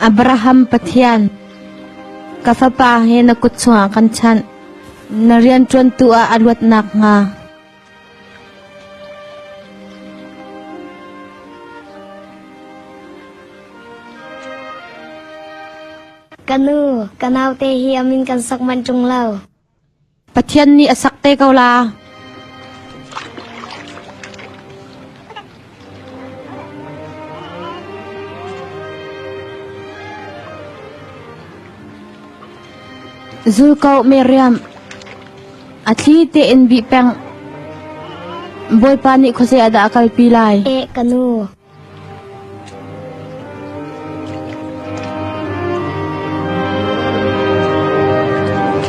Abraham Pathian, ka fapa he na kut chungah kan chanh. Na rianṭuantu ah a luat nakhnga. Ka nu, ka naute hi a min kan sak manh ṭung lo. Pathian nih a sak te ko la. Zul ko Miriam. A thli tein bih peng. Bawipa nih khuazei ah dah a kalpi lai? Eh, ka nu.